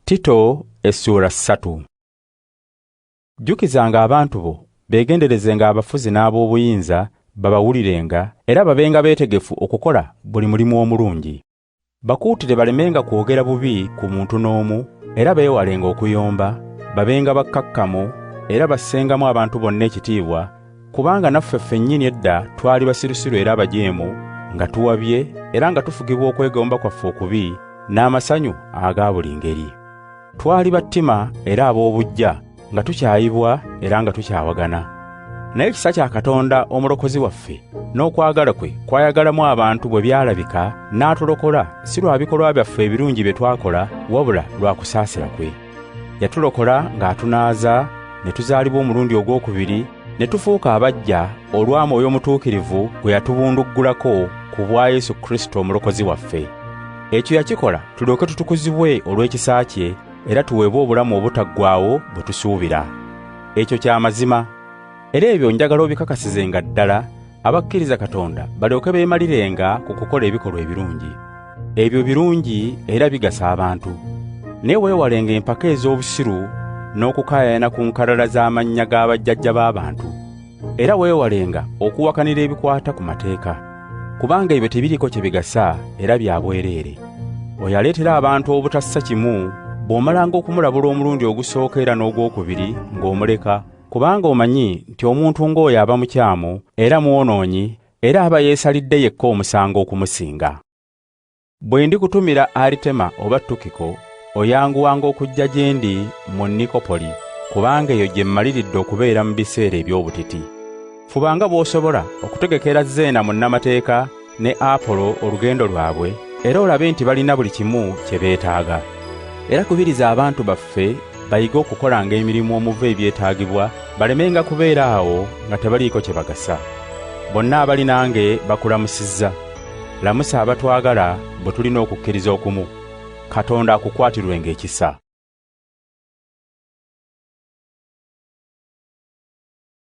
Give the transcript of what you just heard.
Tito essuula 3. Jjukizanga abantu bo beegenderezenga abafuzi n'ab'obuyinza, babawulirenga era babenga beetegefu okukola buli mulimu omulungi. Bakuutire balemenga kwogera bubi ku muntu n'omu, era beewalenga okuyomba, babenga bakkakkamu era bassengamu abantu bonna ekitiibwa, kubanga naffe ffennyini edda twali basirusiru era abajeemu, nga tuwabye era nga tufugibwa okwegomba kwaffe okubi n'amasanyu aga buli ngeri. Twali battima era ab'obuggya, nga tukyayibwa era nga tukyawagana. Naye ekisa kya Katonda Omulokozi waffe n'okwagala kwe kwayagalamu abantu bwe byalabika, n'atulokola si lwa bikolwa byaffe ebirungi bye twakola, wabula lwa kusaasira kwe. Yatulokola ng'atunaaza ne tuzaalibwa omulundi ogwokubiri, ne tufuuka abaggya olwa Mwoyo Omutuukirivu gwe yatubunduggulako ku bwa Yesu Kristo Omulokozi waffe. Ekyo yakikola tulyoke tutukuzibwe olw'ekisa kye era tuweebwe obulamu obutaggwaawo bwe tusuubira. Ekyo kya mazima. Era ebyo njagala obikakasizenga ddala abakkiriza Katonda balyoke beemalirenga ku kukola ebikolwa ebirungi. Ebyo birungi era bigasa abantu. Naye weewalenga empaka ez'obusiru n'okukaayana ku nkalala z'amannya g'abajjajja b'abantu. Era weewalenga okuwakanira ebikwata ku mateeka, kubanga ebyo tebiriiko kye bigasa era bya bwereere. Oyo aleetera abantu obutassa kimu bw'omalanga okumulabula omulundi ogusooka era n'ogwokubiri ng'omuleka, kubanga omanyi nti omuntu ng'oyo aba mukyamu era mwonoonyi era aba yeesalidde yekka omusango okumusinga. Bwe ndikutumira Aritema oba Tukiko, oyanguwanga okujja gye ndi mu Nikopoli, kubanga eyo gye mmaliridde okubeera mu biseera eby'obutiti. Fubanga bw'osobola okutegekera Zeena munnamateeka ne Apolo olugendo lwabwe, era olabe nti balina buli kimu kye beetaaga. Era kubiriza abantu baffe bayige okukolanga emirimu omuva ebyetaagibwa, balemenga kubeera awo nga tebaliiko kye bagasa. Bonna abali nange bakulamusizza. Lamusa abatwagala bwe tulina okukkiriza okumu. Katonda akukwatirwenga ekisa.